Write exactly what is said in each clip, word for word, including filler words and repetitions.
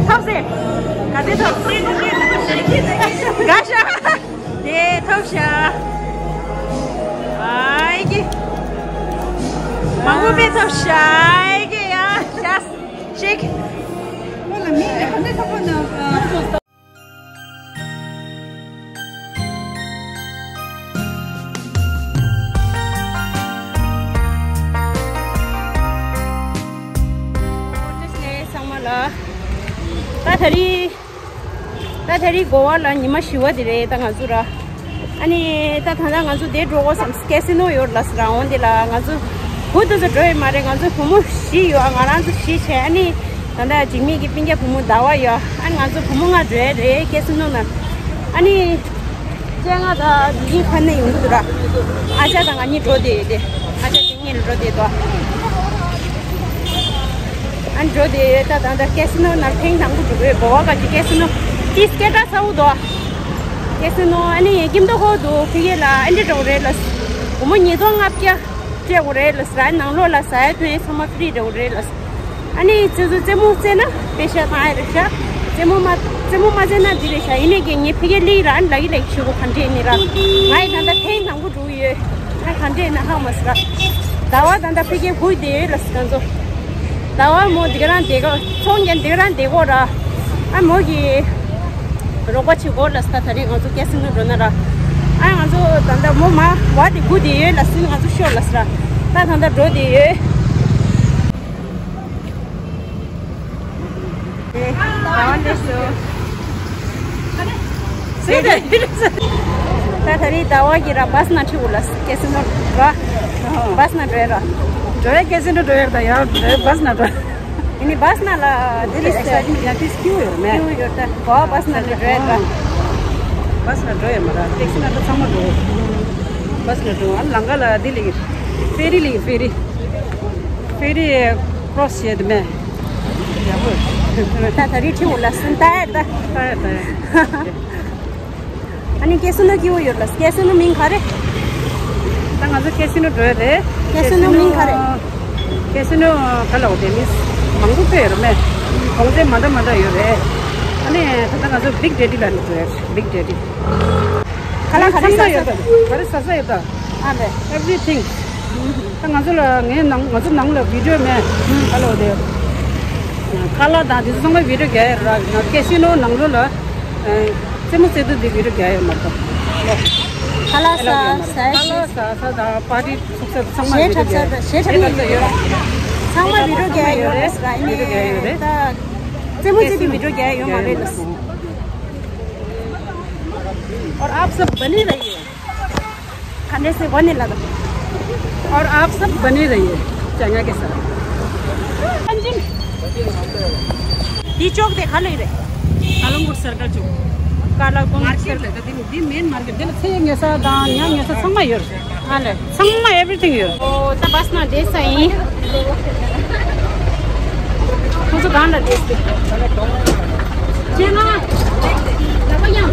ཐོབ་ཟེར། ག་ཚོད་ཐོབ། འགའ་ཤ། དེ་ཐོབ་ཤ། ཨའི་ཀི། མང་པོ་དཔེ་ཐོབ་ཤ། ཨའི་ཀི་ཡ། ཤ། ཤིག་ཨོ་ལ་མི་ག་འདྲ་ཐོབ་པ་ན། ཚང་མ་ལ། ད་ད་རེས། ད་ད་རེས་གོ་བ་ལ་ཉི་མ་བཞི་པ་དེ་རེད་ད་ང་ཚོ་ར། ཨ་ནི་ད་ད་ལྟ་ང་ཚོ་དེ་འགྲོ་དགོས་བསམ། ཀེ་སི་ནོ་ཡོད་ལ་སི་ར་འོང་དེ་ལ་ང་ཚོ་བུ་དེ་ཚོ་འགྲོ་ཡི་མ་རེད། ང་ཚོ་བུ་མོ་བཞི་ཡོད། ང་རང་ཚོ་བཞི་བྱས། ཨ་ནི་ད་ལྟ་འཇིགས་མེད་ཀྱི་སྤུན་ཀྱག་བུ་མོ་ཟླ་བ་ཡོད། ཨ་ནི་ང་ཚོ་བུ་མོ་ལྔ་འགྲོ་ཡ་རེད་ཀེ་སི་ནོ་ནང་། ཨ་ནི། ཁྱེད་ང་དང་འདི་ཕ་ནས་ཡོང་གི་འདུག་ར། ཨ་ཅག་དང་ང་གཉིས་འགྲོ་བསྡད་ཡོད་དེ། ཨ་ཅག་དེ་གཉིས་འགྲོ་བསྡད་དོ། ཨ་འགྲོ་བསྡད་ཡོད་ད། ད་ད་ཀེ་སི་ནོ་ནང་ཐེངས་དང་པོ་འགྲོ་གི་ཡོད། གོ་བ་ག་ཅི་ཀེ་སི་ནོ་དེ་སྐད་གྲགས་ཚ་བོ་དོ། ཀེ་སི་ནོ་ཨ་ནི་ཀིམ་དོ་ཧོ་དུ་ཕི་གེ་ལ་ཨ་འདྲི་འགྲོ་གི་རེད་ལ། སྒོར་མོ་ཉིས་སྟོང་ལྔ་བརྒྱ་སྤྲད་དགོས་རེད་ལ། ཟ་ནང་ལོགས་ལ་ཟ་ཡ་འཐུང་ཡ་ཚང་མ་ཕི་རི་འགྲོ་གི་རེད་ལ། ཨ་ནི་ཁྱེད་ཚོ་རྩེད་མོ་རྩེ་ན་དཔེ་ཤ་ཐང་ཡ་རེད་ཤག་རྩེད་མོ་མ་རྩེད་མོ་མ་རྩེ་ན་འདི་རེད་ཤག་ཡིན་ནའི་ཀྱེ་ངས་ཕ་གིར་སླེབས་ར་ཨ་ནི་ལབ་ཀྱི་ལབ་ཀྱི་བྱེད་དགོས་ག་འདྲས་ནི་ར། ང་ཡི་ད་ལྟ་ཐེངས་དང་པོ་འགྲོ་གི་ཡོད། ང་ག་འདྲས་ན་ཧ་མ་སི་ར། ཟླ་བ་ད་ལྟ་ཕ་གིར་སྒུག་བསྡད་ཡོད་ལ་སི་ང་ཚོ། ཟླ་བ་མོ་འདི་ག་རང་བསྡད་གོ་ཚོང་རྒྱག་འདི་ག་རང་བསྡད་གོ་ར། ཨ་མོ་གི་རོགས་པ་བྱེད་དགོས་ལ་སི། ད་ད་རེས་ང་ཚོ་ཀེ་སི་ནོ་འགྲོ་ན་ར། ཨ་ང་ཚོ་ད་ལྟ་མོ་མ་བ་དེ་སྒུག་བསྡད་ཡོད་ལ་སི། ང་ཚོ་ཤོག་ལ་སི་ར། ད་ད་ལྟ་འགྲོ་བསྡད་ཡོད། ད་ད་རེས་ཟླ་བ་འདི་སུ། ད་ད་རེས་ཟླ་བ་གི་ར་བ་སི་ནང་ཁྲིད་འོ་ལ་སི་ཀེ་སི་ནོ་ར། བ་སི་ནང་འགྲོ་ཡ་ར། འགྲོ་ཡ་ཀེ་སི་ནོ་འགྲོ་ཡ་ར། ད་ཡ་བ་སི་ནང་འགྲོ། ཡིན་ནི་བ་སི་ནང་ལ་འདི་རེད་ཟེར། ཡ་ཏིས་ཀྱུ་ཡོད་མེད། ཀྱུ་ཡོད་ད། གོ་བ་བ་སི་ནང་ལ་འགྲོ་ཡ་ར། བ་སི་ནང་འགྲོ་ཡ་མ་ར། ཀེ་སི་ནང་ད་ཚང་མ་འགྲོ། བ་སི་ནང་འགྲོ། ཨ་ལང་ཀ་ལ་འདི་ལེགས། ཕེ་རི་ལེགས་ཕེ་རི། ཕེ་རི་ཀྲོ་སི་བྱས་དེ་མེད། ཡག་པོ། ད་ད་རེས་ཁྲིད་འོ་ལ་སུན་ད་ད། ད་ད། ཨ་ནི་ཀེ་སི་ནོ་སྐྱིད་པོ་ཡོད་ལ། ཀེ་སི་ནོ་མིང་ག་རེ། ད་ང་ཚོ་ཀེ་སི་ནོ་འགྲོ་ཡ་རེད། ཀེ་སི་ནོ་མིང་ག་རེ། ཀེ་སི་ནོ་ག་ལ་འོ་དེ་མིས་མང་པོ་སྤེལ་ཡོད་རེད་མེད། གོང་ཚད་མ་འདྲ་མ་འདྲ་ཡོད་རེད། ཨ་ནི་ད་ལྟ་ང་ཚོ་བིག་ཌེ་ཌི་ལ་ནི་འགྲོ་ཡ་རེད། བིག་ཌེ་ཌི། ག་ལ་ག་རེ་ཚང་མ་ཟ་ཡོད་ས། ད་ག་རེ་ཟ་ས་ཡོད་ད། ཨ་ལེ། Everything། ད་ང་ཚོ་ལ་ངའི་ནང་ང་ཚོ་ནང་ལ་བི་ཌི་ཡོ་མེད། ཧ་ལོ་དེ། ཁ་ལག་དང་དེ་ཚོ་ཚང་མ་བི་ཌི་ཡོ་རྒྱག་ཡོད་ར། ཀེ་སི་ནོ་ནང་ལོགས་ལ་རྩེད་མོ་རྩེ་དུས་དེ་བི་ཌི་ཡོ་རྒྱག་ཡོད་མ་གཏོགས། ཁ་ལག་ཟ་ས་ཁ་ལག་ཟ་ས་དང་པར་ཏི་ཚུགས་ས་ཚང་མ་བི་ཌི་ཡོ་རྒྱག་ཡོད། ཞེ་དྲག་ས་ཡོད་ར། ཚང་མ་བི་ཌི་ཡོ་རྒྱག་ཡོད་རེད་ཟེར་ར། ཨ་ནི་ད་རྩེད་མོ་རྩེ་དུས་བི་ཌི་ཡོ་རྒྱག་ཡོད་མ་རེད་ལ། और आप सब बने रहिए। खाने से बने लगा। और आप सब बने रहिए चंगा के साथ। दी चौक देखा ले रे। कालंगुट सर्कल चौक। Calangute market circle. लगा दिन दिन मेन मार्केट दिन से ये ऐसा दान या ऐसा समय yor। हाले। ཚང་མ་everything ཡོད། ཨོ་ད་བ་སི་ནང་བསྡད་ས་ཡིན། ཁོ་ཚོ་གང་ལ་བསྡད་ཟེར། ཁྱེད་ང་ལ་པ་ཡང་།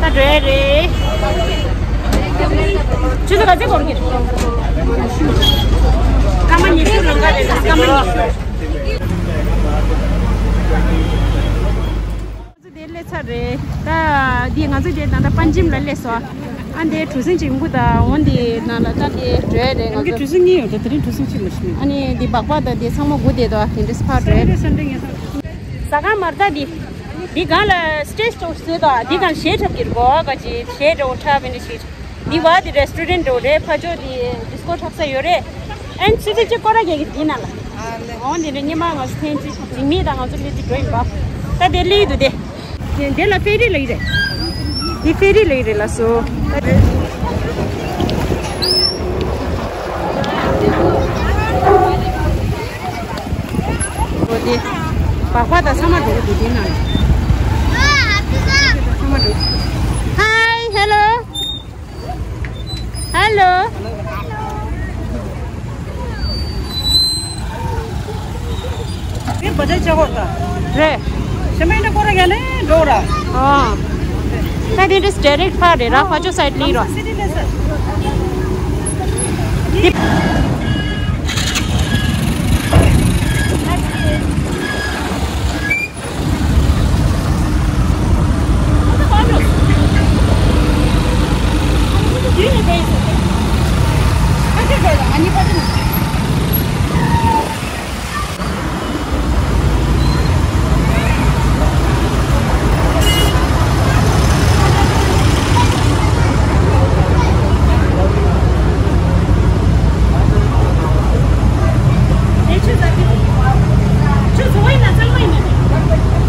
ད་འགྲོ་ཡ་རེད། ཁྱོད་ཚོ་ག་ཚོད་འགོར་གྱི། སྐར་མ་ཉི་ཤུ་ལོན་ག་རེད། སྐར་མ་ཉི་ཤུ། ང་ཚོ་དེ་སླེབས་ཚར་རེད། ད་འདི་ང་ཚོ་དེ་ད་ལྟ་པན་ཇིམ་ལ་སླེབས་སོང་། ཨ་འདི་གྲུ་གཟིངས་ཅིག་ཡོང་གི། ད་འོ་འདི་ནང་ལ་ད་དེ་འགྲོ་ཡ་རེད་ང་ཡོང་གི། ཚོ། གྲུ་གཟིངས་གཉིས་ཡོད་ད། དེ་རིང་གྲུ་གཟིངས་གཅིག་མ་ཤི་མི། ཨ་ནི་འདི་སྦག་སྦག་ད་དེ་ཚང་མ་སྒུག་བསྡད་དོ། དེ་འདྲ་སི་ཕར་འགྲོ་ཡ་རེད། ཟ་ཁང་མར་ད་འདི། འདི་སྒང་ལ་སི་ཊེ་ཇི་འདུག་ཟེར་དོ། འདི་སྒང་གཞས་འཁྲབ་ཀྱི་རེད་གོ། ག་ཅི་གཞས་འདྲ་བོ་འཁྲབ་པ་འདྲ་ཞིག་འདི་བ་དེ་རེ་སི་ཊུ་རེན་ཊི་འདྲ་བོ་རེད། ཕར་ཕྱོགས་དེ་ཌི་སི་ཀོ་འཁྲབ་ས་ཡོད་རེད། ཨན་ཚུལ་དེ་ཅིག་སྐོར་ར་རྒྱག་གི་འདི་ནང་ལ། ཨོ་འདི་འདྲ་སྔོན་མ་ང་ཚོ་ཐེངས་གཅིག་འཇིགས་མེད་དང་ང་ཚོ་སླེབས་དུས་འགྲོ་ཡིན་པ། ད་དེ་སླེབས་འདུག་དེ། དེ་འདི་ལ་ཕེ་རི་ལ་ཡི་རེད། འདི་ཕེ་རི་ལ་ཡི་རེད་ལ་སོ། འོ་དེ། སྦག་སྦག་དང་ཚང་མ་འགྲོ་གི་འདུག་དེ་ནང་ལ། ཚང་མ་འགྲོ། Hi, hello. Hello. ये बजट चढ़ा होता। रे। शमेंट कोरा गया नहीं डोरा। हाँ। That it is direct far है, राफा जो साइड ली रहा। सिटी ले सर। ये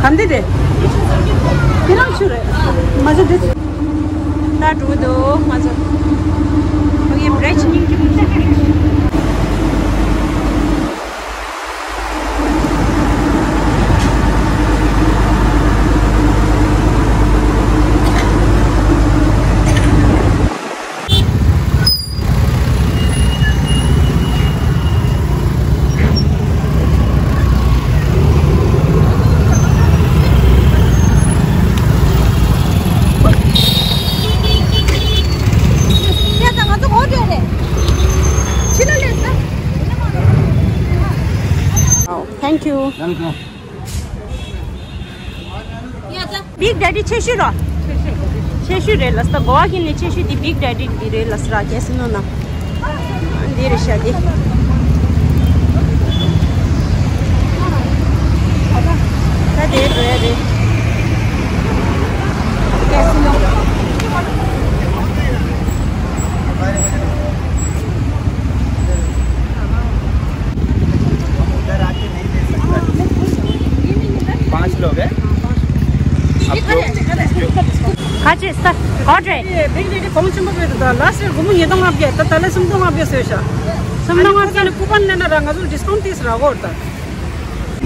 ཨ་འདི་རེད། དེ་རང་ཆུ་རེད། མ་ཟད་འདི། ད་འགྲོ་འདུག་ང་ཚོ། ཨོ་ཡེ་བྲེ་ཆི་ཉིང་ཀྱི་མི་ཤེས། Thank you. Welcome. Big Daddy ཆེ་ཤོས་རོ། ཆེ་ཤོས་རེད་ལ་ས། གོ་བ་གི་ནས་ཆེ་ཤོས་དེ་Big Daddy འདི་རེད་ལ་ས། ར་ཁེ་སི་ནོ་ན། འདི་རེད་ཤག་འདི། ད་དེ་འགྲོ་ཡ་རེད། ཁེ་སི་ནོ། पाँच लोग हैं। अब जो, जो ག་ཅི་ས་ག་རེད། Big Daddy གོང་ཆེན་པོ་བོད་དུ་ད་last year སྒོར་མོ་ཉིས་སྟོང་ལྔ་བརྒྱ། ད་ད་ལོ་སུམ་སྟོང་ལྔ་བརྒྱ་བཟོས་ཤག་སུམ་སྟོང་ལྔ་བརྒྱ་ནས་ཀུ་པན་ལེན་ན་ར་ང་ཚོ་discount ཏིས་རག་གོ་ད།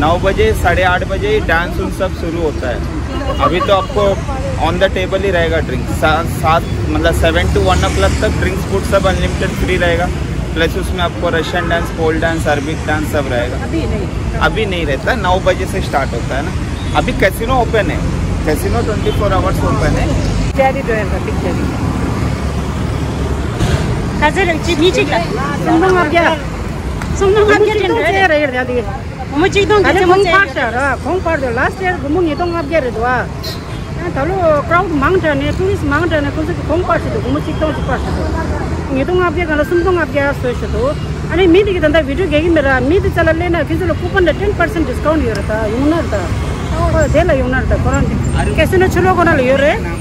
नौ बजे, साढ़े आठ बजे डांस उन सब शुरू होता है। अभी तो आपको on the table ही रहेगा ड्रिंक। सा-, सात, मतलब seven to one o'clock तक ड्रिंक्स फूड सब अनलिमिटेड फ्री रहेगा। प्लस उसमें आपको Russian dance, pole dance, Arabic dance सब रहेगा। अभी नहीं। अभी नहीं रहता, नौ बजे से स्टार्ट होता है ना। अभी कैसीनो ओपन है, casino twenty four hours open है। Daddy जो है, Big Daddy। ག་ཚོད་རེད། གཅིག་གཉིས་གཅིག་ལ། སུམ་སྟོང་ལྔ་བརྒྱ། སུམ་སྟོང་ལྔ་བརྒྱ་ཅན་རེད། རེད་རེད་རེད། སྒོར་མོ་གཅིག་སྟོང་གི་ད་ནི་ཅན་མོ་གོང་འཕར་ཅན་ཤག་ར། གོང་འཕར་དུ་last year སྒོར་མོ་ཉིས་སྟོང་ལྔ་བརྒྱ་རེད་འདུག་ཨ། ད་ལོ་crowd མང་དྲགས་ནས་tourist མང་དྲགས་ནས་ཁོ་ཚོ་གི་གོང་འཕར་ཞིག་འདུག་སྒོར་མོ་གཅིག་སྟོང་གཅིག་འཕར་ཞིག་འདུག་ཉིས་སྟོང་ལྔ་བརྒྱ་གང་ལ་སུམ་སྟོང་ལྔ་བརྒྱ་བཟོས་ཞིག་འདུག་ཨ་ནི་མི་དེ་གི་ད་ལྟ་video རྒྱག་གི་མེད་ར། མི་དེ་རྩ་ལ་སླེབས་ན་ཁྱེད་ཚོ་ལ་ཀུ་པན་ལ་ten percent discount ཡོད་རེད། ད་ཡོང་ན་རེད། ད་ཁོ་དེ་ལ་ཡོང་ན་རེད། ད་ཁོ་རང་དེ་ཀེ་སི་ནོ་ཕྱི་ལོགས་ཁོ་ན་ལ་ཡོད་རེད། ཨ།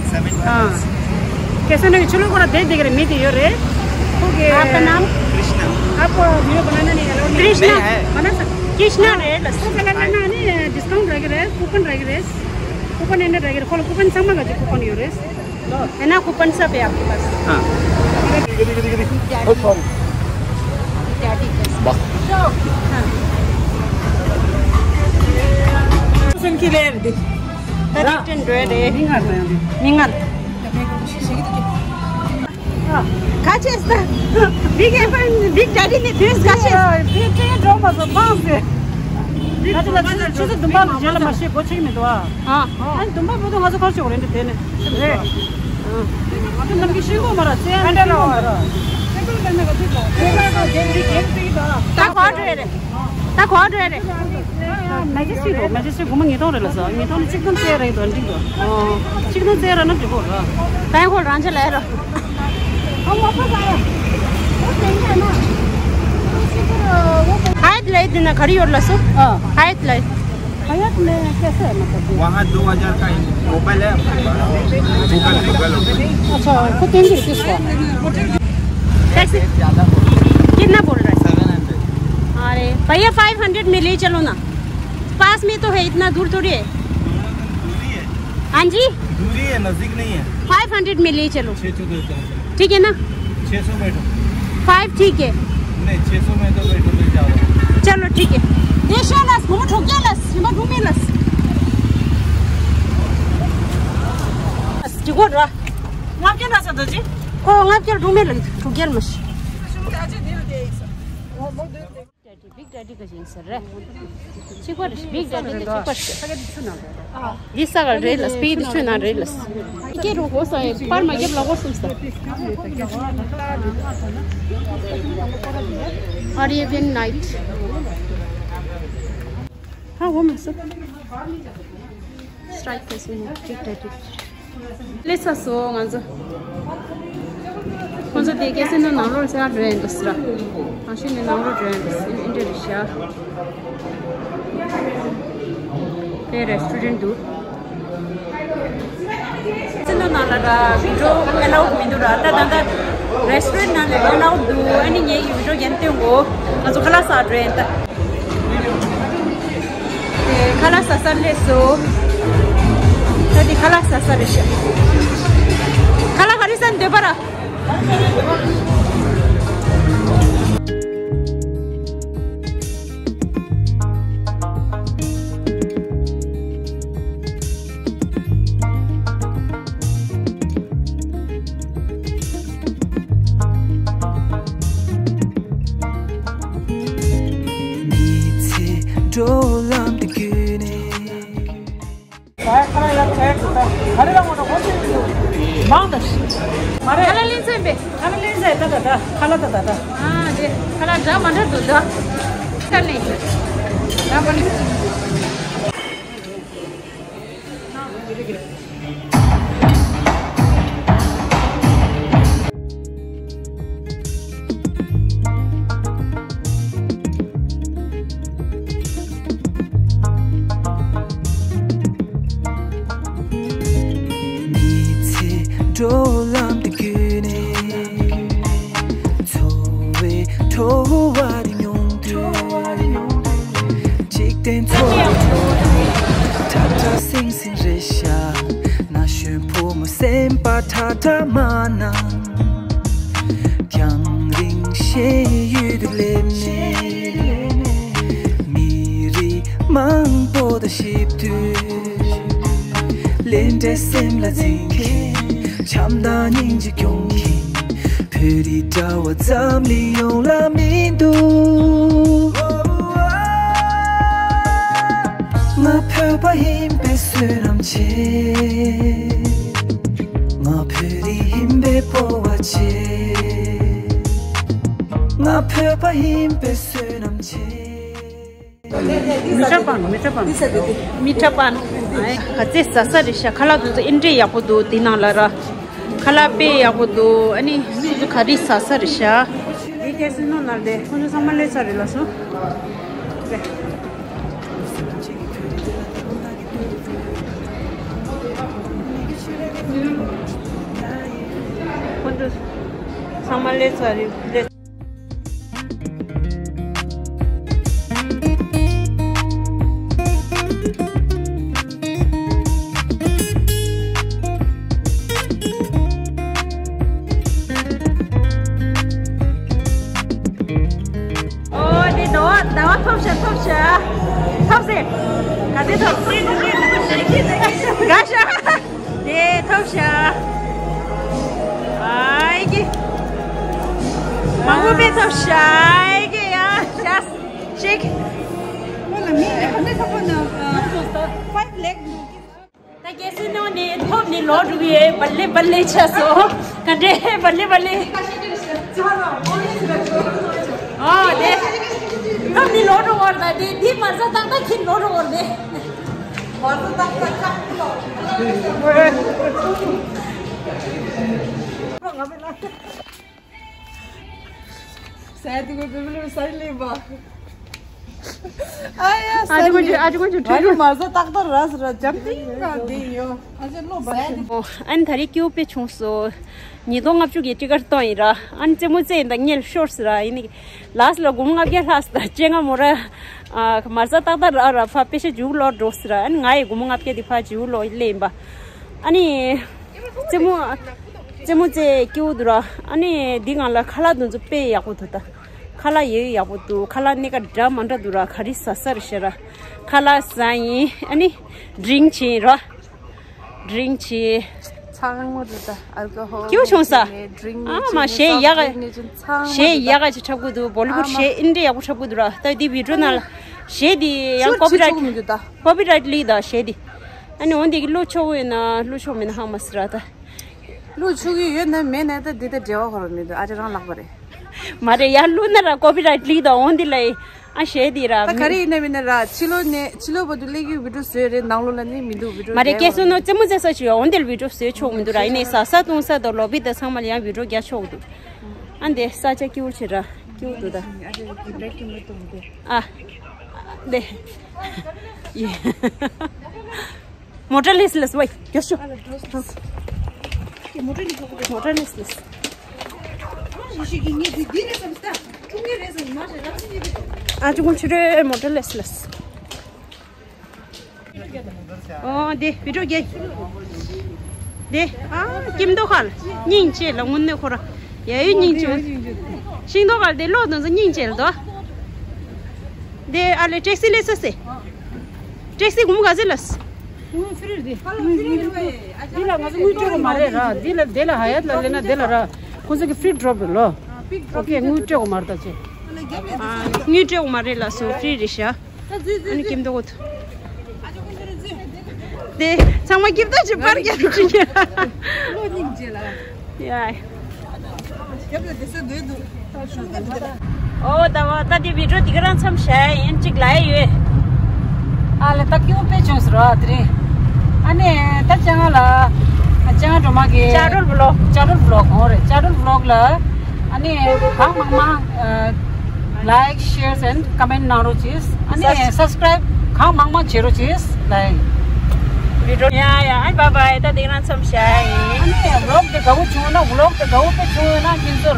ཀེ་སི་ནོ་གི་ཕྱི་ལོགས་ཁོ་ན་བསྡད་བསྡད་ཀྱི་རེད། མི་དེ་ཡོད་རེད། ཁོ་གི आपका नाम? कृष्णा। आपको वीडियो बनाना नहीं अलाउड नहीं। कृष्णा। नहीं है। बना सक- कृष्णा རེད་ལ། ཁོ་ཚོ་ལ་སླེབས་ན་ནི་discount རག་གི་རེད། ཀུ་པན་རག་གི་རེད། ཀུ་པན་ཨེ་ན་རག་གི་རེད། ཁོ་ལ་ཀུ་པན་ཚང་མ་ག་ཅིག་ཀུ་པན་ཡོད་རེད། है ना, कूपन सब है आपके पास। हाँ। Oh, sorry। वाह। सुन के ले दे। तरीकन ड्रेड है। निंगर। निंगर। ཁ་ཆེ་ས། Big Daddy ནས་དུས་ཁ་ཆེ། དེ་དེ་འགྲོ་མ་སོང་ཕངས་ཟེར། ཁ་ཆེ་ལ་ཆུ་ཆུ་ཚོད་བདུན་པ་ལ་རྗེས་ལ་མ་ཤེས་སྒོ་ཕྱེ་གི་མི་འདུག་ཨ། ཨ་ནི་བདུན་པ་བོད་དུ་ང་ཚོ་ཁ་ཆེ་འོ་རེད་འདི་དེ་ནས་རེད། ང་ཚོ་ནམ་རྒྱུན་ཤེས་གོ་མ་ར་ཚེ་ཨ་འདྲ་ལ་བ་ར། ད་གོ་འགྲོ་ཡ་རེད། ད་གོ་འགྲོ་ཡ་རེད། མེ་ཇེ་སི་ཊིག་རོ། མེ་ཇེ་སི་ཊིག་སྒོར་མོ་ཉིས་སྟོང་རེད་ལ་ཟ། ཉིས་སྟོང་ནི་གཅིག་སྟོང་རྩ་རེད་དོ་འགྲིག་དོ། གཅིག་སྟོང་རྩ་ར་ན་འགྲིག་གོ་ར། ད་ཡང་ཁོ་རང་ཆ་ལས་ར། ཧ་ཡད་ལ་ཡི་དེ་ན་ག་རེ་ཡོད་ལ་སོ། ཨ། ཧ་ཡད་ལ་ཡི། हयात में कैसे है, मतलब? वहाँ दो हज़ार का मोबाइल है अपने पास। Google, Google open. अच्छा, तो तीन सौ रुपये का। कैसे? कितना बोल रहा है? Seven hundred. अरे भैया, फाइव हंड्रेड में ले चलो ना, पास में तो है, इतना दूर थोड़ी है। दूरी है। हाँ जी। दूरी है, नजदीक नहीं है। फाइव हंड्रेड में ले चलो। छः सौ दे देता हूँ। ठीक है ना? छः सौ बैठो। फाइव ठीक है। नहीं, छः सौ में तो बैठो, मिल जाओ। चलो ठीक है। देशा लस, मोमो ठोकिया लस, हिमा घूमे लस। बस, ठीक हो रहा। ང་བརྒྱ་ན་ས་དོ་ཅི། ཁོ་ང་བརྒྱ་སྒྲུང་མེད་ལ་དྲུག་བརྒྱ་མ་ཤི། Big Daddy ག་ཅིག་ཟེར་རེད། གཅིག་པ་རེད། Big Daddy གཅིག་པ་རེད། འདི་ས་ག་རེད་ལ་སྤི་འདི་ཆུ་ནང་རེད་ལ། སྐྱེ་རུ་གོ་ས་ཡིན་པར་མ་རྒྱབ་ལ་གོ་སུམ་ས། Arabian Night ཧ་འོ་མ་སུ། Strike this one, Big Daddy. སླེབས་ཚར་སོང་ང་ཚོ། ཁོང་ཚོ་དེ་ཀེ་སི་ནོ་ནང་ལོགས་ལ་འགྲོ་ཡིན་འདུག་ཟེར། ཨ་ཤི་ནི་ནང་ལོགས་འགྲོ་ཡིན་འདུག་ཟེར། ཨིན་ཏྲེ་རེ་ཤ། དེ་རེ་སི་ཊུ་རེན་ཊི་འདུག་ཀེ་སི་ནོ་ནང་ལ་ར་བི་ཌི་ཡོ་ཨེ་ལའུ་ཌི་མི་འདུག་ར། ད་ད་ད་རེ་སི་ཊུ་རེན་ཊི་ནང་ལ་ཨེ་ལའུ་ཌི་འདུག་ཨ་ནི་ངས་ཡུལ་འགྲོ་རྒྱན་སྟོན་གོ། ང་ཚོ་ཁ་ལག་ཟ་འགྲོ་ཡིན་ད། དེ་ཁ་ལག་ཟ་ས་སླེབས་སོང་། ད་འདི་ཁ་ལག་ཟ་ས་རེད་ཤག་ཁ་ལག་ག་རེ་ཟ་འདོད་པ་ར། མི་ཚེ་འགྲོ་ལམ་དུ་བརྒྱུད་ནས། མང་དང་། ཁ་ལག་ལེན་ཚན་པས། ཁ་ལག་ལེན་ཚན་ད་ད་ད། ཁ་ལག་ད་ད་ད། ཨ་དེ་ཁ་ལག་འདྲ་མ་འདྲ་འདུག་ད། ཁ་ལེན་འདྲ་མ་འདྲ། མི་ཚེ་འགྲོ་ལམ་དུ་བརྒྱུད་ནས། འཚོ་བའི་བྲོ་བ་དེ་མྱོང་དུས། འཇིག་རྟེན་འཚོ་བའི་བྲོ་བ་ཁྲ་ཁྲ་སིང་སིང་རེད་ཤག་ན་གཞོན་ཕོ་མོ་སེམས་པ་ཁྲ་ཁྲ་མ་གནང་། རྒྱང་རིང་ཤེས་ཡོད་དུ་སླེབས་ནས། མི་རིགས་མང་པོ་དང་གཤིབ་དུས། ལས་འབྲས་སེམས་ལ་འཛིན་མཁན། བྱམས་དང་སྙིང་རྗེ་སྐྱོང་མཁན། བོད་རིགས་འདྲ་བ་འཛམ་གླིང་ཡོངས་ལ་མི་འདུག་ང་བོད་པ་ཡིན་པའི་བསོད་ནམས་ཆེ། ང་བོད་རིགས་ཡིན་པའི་སྤོབས་པ་ཆེ། ང་བོད་པ་ཡིན་པའི་བསོད་ནམས་ཆེ། མི་ཁྲ་པང་། མི་ཁྲ་པང་། མི་ཁྲ་པང་། ག་ཚད་ཟ་ས་རེད་ཤག་ཁ་ལག་དེ་ཚོ་ཨེ་འདྲས་ཡག་པོ་འདུག་དེ་ནང་ལ་ར། ཁ་ལག་དཔེ་ཡག་པོ་འདུག་ཨ་ནི་སོ་སོ་ག་རེ་ཟ་ས་རེད་ཤག་དེ་ཁ་སི་ནོ་ནང་དེ་ཁོང་ཚོ་ཚང་མ་སླེབས་ཚར་རེད་ལགས་སོ། ཁོང་ཚོ་ཚང་མ་སླེབས་ཚར་རེད། ཨོ་དེ་ཟླ་བ་ཟླ་བ་ཐོབ་ཤག་ཐོབ་ཤག་ཐོབ་ཟེར། ག་ཚོད་ཐོབ། དགའ་ཤག་དེ་ཐོབ་ཤག་ཨའི་ཀི། མང་པོ་དཔེ་ཐོབ་ཤག་ཨའི་ཀི་ཡ་ཤག་ཤིག་ཁོ་ལ་མི་ག་ཚོད་ཐོབ་ན། ཕའིབ་ལེག་འདུག་ད་གལ་སྲིད་ནང་ནས་ཐོབ་ནས་ལོག་འགྲོ་གི་ཡོད། བ་ལེ་བ་ལེ་ཆགས་སོང་། ག་འདྲས་བ་ལེ་བ་ལེ། ཨོ་དེ་ཐོབ་ནས་ལོག་འགྲོ་བར་ད་དེ་དེ་མ་ཟ་ཏག་ཏག་ཁྱེར་ལོག་འགྲོ་བར་དེ། ཟས་དེ་ཀོ་བེ་བེ་ལེ་ས་ལེ་བ། ཨ་ཡ་ཨ་ཅི་ཀོ་ཅི་ཨ་ཅི་ཀོ་ཅི་ཨ་ཅི་མ་ཟ་ཏག་ཏག་ར་ཟ་ར་ཇམ་པིང་ཀ་དེ་ཡོ། ཨ་ཅི་ལོ་བ་ཟས་དེ། ཨོ་ཨ་ནི་ད་རེས་སྐྱིད་པོ་དཔེ་བྱུང་སོང་། ཉིས་སྟོང་ལྔ་བཅུ་གི་ཊི་ཀེཊ་བཏང་ཡིན་ར། ཨ་ནི་རྩེད་མོ་རྩེ་ཡིན་ད་ངས་ཤོར་སི་ར་ཡིན་ནི། ལགས་ལ་སྒོར་མོ་ལྔ་བརྒྱ་ལྷག་སི་ད་སྤྱན་སྔ་མོ་ར། ཨ་མ་ཟ་ཏག་ཏག་ར་ར་ཕ་དཔེ་ཤ་འཇུ་ལོག་འགྲོ་སི་ར། ཨ་ནི་ང་ཡི་སྒོར་མོ་ལྔ་བརྒྱ་དེ་ཕ་འཇུ་ལོག་སླེབས་ཡིན་པ། ཨ་ནི། རྩེད་མོ། རྩེད་མོ་རྩེ་སྐྱིད་པོ་འདུག་ར། ཨ་ནི་འདི་སྒང་ལ་ཁ་ལག་དེ་ཚོ་དཔེ་ཡག་པོ་འདུག་ད། ཁ་ལག་ཡོད་ཡག་པོ་འདུག་ཁ་ལག་གནས་ཀ་འདྲ་མ་འདྲ་འདུག་ར། ག་རེ་ཟ་ས་རེད་ཤག་ར། ཁ་ལག་ཟ་ཡིན། ཨ་ནི་ཌི་རིང་བྱེད་ཡིན་ར། ཌི་རིང་བྱེད། ཚང་མ་འདུག་ད། ཨལ་ཀོ་ཧོལ་སྐྱིད་པོ་བྱུང་ས། ཌི་རིང་ཨ་མ་གཞས་ཡག་ག་གཞས་ཡག་ག་ཅིག་འཁྲབ་གི་འདུག་བོ་ལི་ཝུཌ་གཞས་ཨིན་ཌི་ཡག་པོ་འཁྲབ་གི་འདུག་ར། ད་འདི་བི་ཌི་ཡོ་ནང་ལ་གཞས་འདི་ཡང་ཀོ་པི་རའིཊ། ཀོ་པི་རའིཊ་ལི་ད་གཞས་འདི། ཨ་ནི་འོ་འདི་གི་བླུག་ཆོག་གི་ཡོད་ན་བླུག་ཆོག་མེད་ན་ཧ་མ་སི་ར་ད། བླུག་ཆོག་གི་ཡོད་ན་མེད་ན་ད་འདི་ད་འབྲེལ་བ་ཁོ་རང་མི་འདུག་ཨ་ཅེ་རང་ལག་པ་རེད། མ་རེད་ཡ། བླུག་ན་ར་ཀོ་པི་རའིཊ་ལི་ད་འོ་འདི་ལ་ཨ་གཞས་འདི་ར། ད་ག་རེ་ཡིན་ན་མིན་ན་ར་ཕྱི་ལོགས་ནས་ཕྱི་ལོགས་བར་དུ་སླེབས་ཀྱི་བི་ཌི་ཡོ་བཟོས་རེད། ནང་ལོགས་ལ་ནི་མི་འདུག་བི་ཌི་ཡོ་མ་རེད། སྐད་སོ་ནོ་རྩེད་མོ་རྩེ་ས་ཅིག་ཡོད། འོ་འདི་ལ་བི་ཌི་ཡོ་བཟོས་ཆོག་མི་འདུག་ར། ཡིན་ནའི་ཟ་ས་བཏུང་ས་དང་ལོ་བི་དང་ཚང་མ་ལ་ཡང་བི་ཌི་ཡོ་རྒྱག་ཆོག་འདུག་ཨ་འདི་ས་ཆ་སྐྱིད་པོ་ཆེ་ར། སྐྱིད་པོ་འདུག་ད། ཨ། འདི། མོ་ཊ་ལེས་ལེས་ཝེ། རྒྱོབ་ཤོག་མོ་ཊ་ལེས་ལེས། ཨ་ཅུ་ཀུན་ཆུ་རེ་མོ་ཊ་ལེས་ལེས། ཨོ་དེ་བི་ཌིའོ་རྒྱག་དེ། ཨ་སྐྱིད་མདོག་ཁ་ལ་སྙིང་རྗེ་ལ་དངོས་གནས་ཁོ་ར་ཡ་ཡོད་སྙིང་རྗེ། ཤིང་ཏོག་ཁ་ལ་དེ་ལོག་དང་ཚོ་སྙིང་རྗེ་ལ་དོ། དེ་ཨ་ལེ་ཊེག་སི་ལས་ས་སེ། ཊེག་སི་གུམ་ག་ཚེ་ལ་སི། དངུལ་ཕི་རི་རེད། འདི་ལ་ང་ཚོ་དངུལ་སྤྲད་དགོས་མ་རེད་ར། འདི་ལ་དེ་ལ་ཧ་ཡད་ལ་ལེན་ན་དེ་ལ་ར། ཁོང་ཚོ་གི་ཕི་རི་ཌོབ་རེད་ལོ། ཨོ་ཁེ། དངུལ་སྤྲད་དགོས་མ་རེད་ད་ཅེ། དངུལ་སྤྲད་དགོས་མ་རེད་ལ་སོ། ཕི་རི་རེད་ཤག་ཨ་ནི་ཀིམ་དོ་གོ་ཐུ། དེ་ཚང་མ་ཀིམ་དོ་ཅེ་པར་རྒྱག་ཅིག་ཡ། ཨོ་ད་བ་ད་དེ་བི་ཌིའོ་དེ་ག་རང་མཚམས་བཞག་ཡིན་ཅིག་ལ་ཡོད། ཨ་ལེ་ད་ཀིམ་དཔེ་བྱུང་ཟེར་བ་དེ་རིང་། ཨ་ནི་ད་ཅང་ལ་ཅང་སྒྲོལ་མ་གི་ཅང་སྒྲོལ་བི་ལོག་ཅང་སྒྲོལ་བི་ལོག་ཧོ་རེད། ཅང་སྒྲོལ་བི་ལོག་ལ་ཨ་ནི་གང་མང་མང་like, shares and comment གནང་རོགས་གྱིས། ཨ་ནི་subscribe གང་མང་མང་བྱེད་རོགས་གྱིས། ལའི། བི་ཌིའོ་ཡ་ཡ། ཨ་བྷའི་བྷའི། ད་དེ་རང་མཚམས་བཞག་ཡིན། ཨ་ནི་བི་ལོག་དེ་དགའ་བོ་བྱུང་ན། བི་ལོག་དེ་དགའ་བོ་དཔེ་བྱུང་ཡོད་ན་ཁྱེད་ཚོ་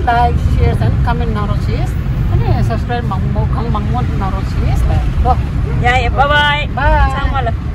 ར་like, shares and comment གནང་རོགས་གྱིས། ཨ་ནི་subscribe མང་མོ་གང་མང་མོ་གནང་རོགས་གྱིས། ལའི་ལོ། ཡ་ཡ། བྷའི་བྷའི། བྷའི། ཚང་མ་ལ།